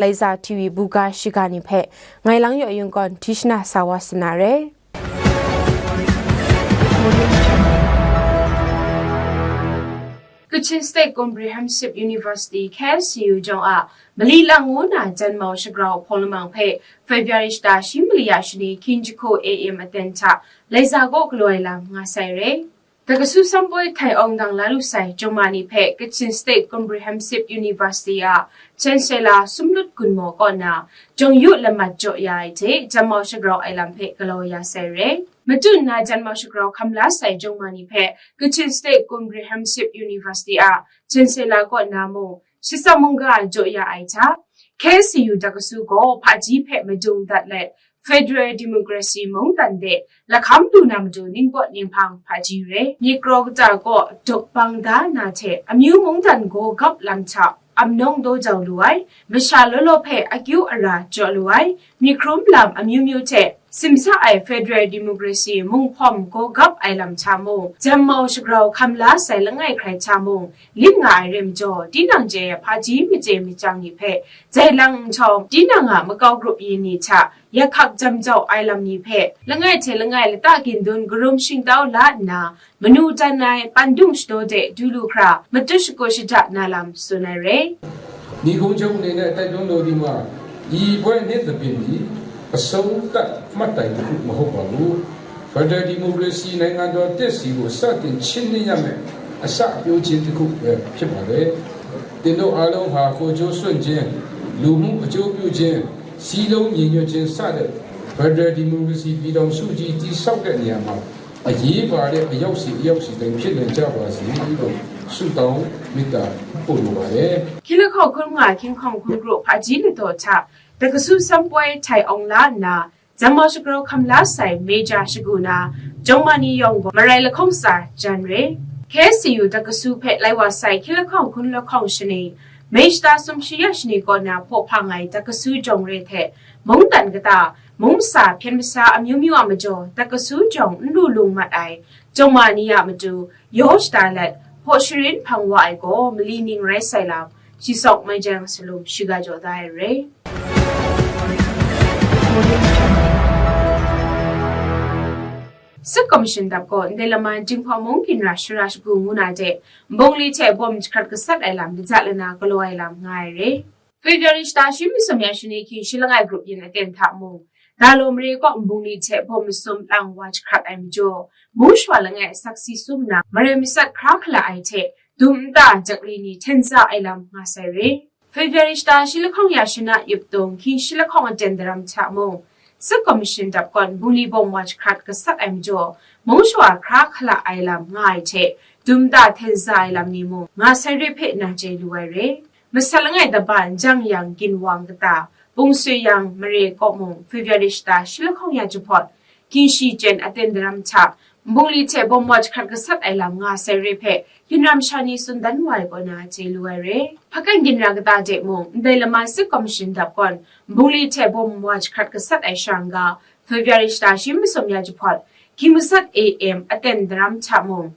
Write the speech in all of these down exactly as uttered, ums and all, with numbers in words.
Laiza T V buga shiga ni hpe ngai lang yaw yung gawn Tishna sa wa sana re. Kachin State Comprehensive University, K S C U, jawng a Mali lang ngu na janmau shagrau hpawng lamang hpe February shata shi mali ya shani hkying jahku A M aten hta Laiza kaw galaw ai lam nga sai re. Dakasu Sampoi Htai Aung dang la lu sai jawng ma ni hpe Kachin State Comprehensive University a Chancellor Sumlut Gunmaw kaw na jawng yu lamat jaw ya ai hte janmau shagrau ai lam hpe galaw ya sai re. Matut nna janmau shagrau hkam la sai jawng ma ni hpe Kachin State Comprehensive University a Chancellor kaw na mung, shitsam mungga jaw ya ai hta, K S C U dakasu gaw hpaji hpe madung dat let, Federal Democracy mungdan de lahkam lu na matu ningpawt ninghpang hpaji re, myit kraw kata kaw dawk bang da na hte, amyu mungdan gaw gap lam hta amnawng daw jau lu ai, masha law law hpe akyu ara jaw lu ai, myit hkrum lam amyu myu hte simsa ai Federal Democracy munghpawm gaw gap ai lam hta mung, janmau shagrau hkam la sai langai hkrai hta mung, lit nga ai rai majaw, tinang chye hpaji machye machyang ni hpe jai lang nhtawm, tinang a makau grup yin ni hta yak hkak jam jau ai lam ni hpe langai hte langai lata gindun karum shingtau la nna, manu dan ai pandung shadaw de du lu hkra, matut shakut shada na lam tsun ai re. နိဂုံးချုပ်အနေနဲ့တိုက်တွန်းလိုသည်မှာ ဒီပွဲနှစ်သဘင်သည်အဆုံးသတ်မှတ်တိုင်တစ်ခုမဟုတ်ပါဘူး။ Federal Democracy နိုင်ငံတော်တည်ရှိကိုစတင်ချစ်နှစ်ရမယ်အစပြုခြင်းတစ်ခုပဲဖြစ်ပါတယ်။ တင်တို့အားလုံးဟာကိုယ်ကျိုးစွန့်ခြင်း၊ လူမှုအကျိုးပြုခြင်း၊ စည်းလုံးညီညွတ်ခြင်းစတဲ့ Federal Democracy ပြည်ထောင်စုကြီးတည်ဆောက်တဲ့နေရာမှာအရေးပါတဲ့အယောက်စီအယောက်စီတိုင်းဖြစ်လည်ကြပါစေလို့ဆုတောင်းမေတ္တာပို့လိုပါတယ်။ Hkying lahkawng hkun manga, hkying lahkawng hkun kru hpaji ladaw hta dakasu Sampoi Htai Aung la nna, janmau shagrau hkam la sai Major shagu na jawng ma ni yawng gaw marai lahkawng tsa jan re. K S C U dakasu hpe lai wa sai hkying lahkawng hkun lahkawng shani, May shata sumshi ya shani kaw na hpaw hpang ai dakasu jawng re hte, mungdan kata, mung masa hpyen masa amyu myu a majaw dakasu jawng n lu lung mat ai jawng ma ni a matu yaw shada let, hpaw sharin hpang wa ai gaw mali ning rai sai lam, shi sawk mai jang salum shiga jaw da ai re. Sik Commission dap gaw ndai laman Jinghpaw mung ginra shara shagu ngu na de, nbungli hte bawm jahkrat gasat ai lam laja lana galaw ai lam nga ai re. February shata shi masum ya shani hkying shi langai grup yin aten hta mung, Dalaw mare kaw nbungli hte bawm masum lang wa jahkrat ai majaw, mung shawa langai asak si sum nna, marai masat hkra hkala ai hte, dum nta jakli ni hten za ai lam nga sai re. February shata shi lahkawng ya shana yup tung hkying shi lahkawng aten daram hta mung, Sik Commission dap gawn bungli bawm wa jahkrat gasat ai majaw, mung shawa hkra hkala ai lam nga ai hte, dum nta hten za ai lam ni mung nga sai re hpe na chye lu ai re. Masat langai daba Njang Yang Ginwang kata, Pung Sui Yang mare kaw mung February shata shi lahkawng ya jahpawt, hkying shi chyen aten daram hta, nbungli hte bawm wa jahkrat gasat ai lam nga sai re hpe, ginra masha ni tsun dan wa ai kaw na chye lu ai re. Hpakan ginra kata de mung, ndai lama Sik Commission dap gawn, nbungli hte bawm wa jahkrat gasat ai sha n-ga, February shata shi masum ya jahpawt, hkying masat A M aten daram hta mung,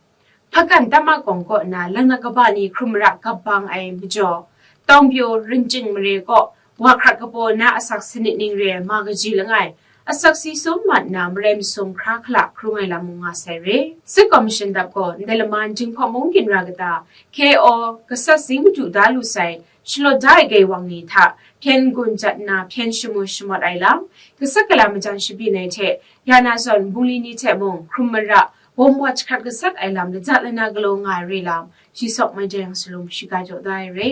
Hpakan Tama Kawng kaw na lang na kaba ni hkrum mara gap bang ai majaw, Tawngpyaw Rinching mare kaw wa hkrat kapaw na asak sanit ning re ma kaji langai, asak si sum mat na marai masum hkra hkala hkrung ai lam mung nga sai re. Sik Commission dap gaw ndai laman Jinghpaw mung ginra kata, K O gasat zing madu da lu sai, shalawt da ai gaiwang ni hta hpyen gun jat nna hpyen shamu shamawt ai lam, gasat gala majan shabyin ai hte, ya na zawn bungli ni hte mung hkrum mara, bawm wa jahkrat gasat ai lam laja lana galaw nga ai re lam, shi sawk mai jang salum shiga jaw da ai re.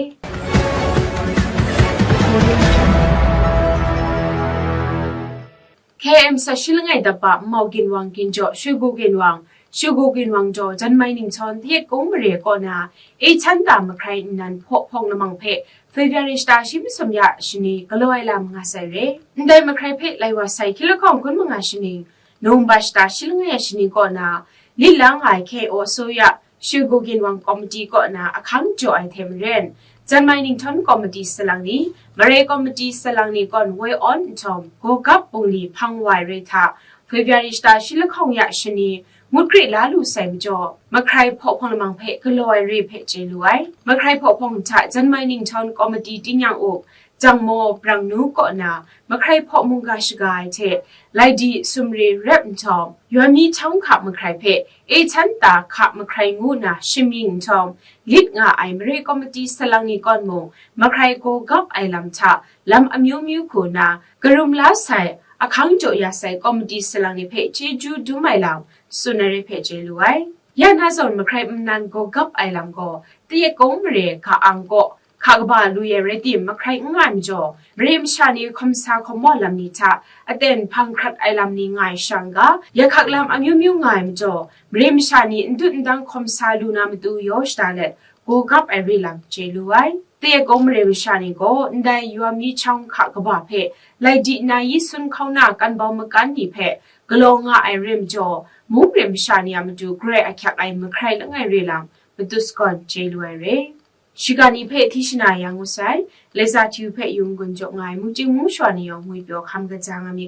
K M sa shi langai dap ba Nmau Ginwang Ginjaw, Shwigu Ginwang, Shwigu Ginwang jaw Janmai Ningchyawn Tayit Kung mare kaw na, E Chanta mahkrai nnan hpaw hpawng lamang hpe February shata shi masum ya shani galaw ai lam nga sai re. Ndai mahkrai hpe lai wa sai hkying lahkawng hkun manga shani, Nungba shata shi langai ya shani kaw na, lit la nga ai K O Soya, Shwigu Ginwang Komiti kaw na ahkang jaw ai hte maren, Janmai Ningchyawn Komiti salang ni, Mare Komiti salang ni kawn woi awn nhtawm, Gawgap bungli hpang wa ai re hta, February shata shi lahkawng ya shani, ngut kre la lu sai majaw, mahkrai hpaw hpawng lamang hpe galaw ai re hpe chye lu ai. Mahkrai hpaw hpawng hta Janmai Ningchyawn Komiti tingnyang up, Jangmaw Brangnu kaw na mahkrai hpaw mungga shaga ai hte, Laidi Sumre rep nhtawm, Yawmi Htawng hka mahkrai hpe Ehchan Ta hka mahkrai ngu nna shamying nhtawm, lit nga ai mare komiti salang ni kawn mung mahkrai gaw gap ai lam hta lam amyu myu hku nna karum la sai, ahkang jaw ya sai komiti salang ni hpe chyeju dum ai lam, tsun ai re hpe chye lu ai. Ya na zawn mahkrai nnan gaw gap ai lam gaw, Tayek Kawng mare ga ang kaw hka kaba lu ai rai tim, mahkrai n nga ai majaw, mare masha ni hkawm sa hkawm wa lam ni hta aten hpang hkrat ai lam ni nga ai shang ga, ya hkak lam amyu myu nga ai majaw, mare masha ni n dut n dang hkawm sa lu na matu yaw shada let, gaw gap ai re lam chye lu ai. Tayek Kawng mare masha ni gaw ndai Yawmi Htawng hka kaba hpe lai di na yi sun hkauna kan bau makan ni hpe galaw nga ai re majaw, mung re masha ni a matu garai ahkyak ai mahkrai langai re lam, matut sagawn chye lu ai re. Shiga ni hpe Tishina yang ngu sai, Leza Htu hpe yung gun jaw nga ai, Mungchying Mung Shawa ni yawng ngwi pyaw hkam kaja nga mi.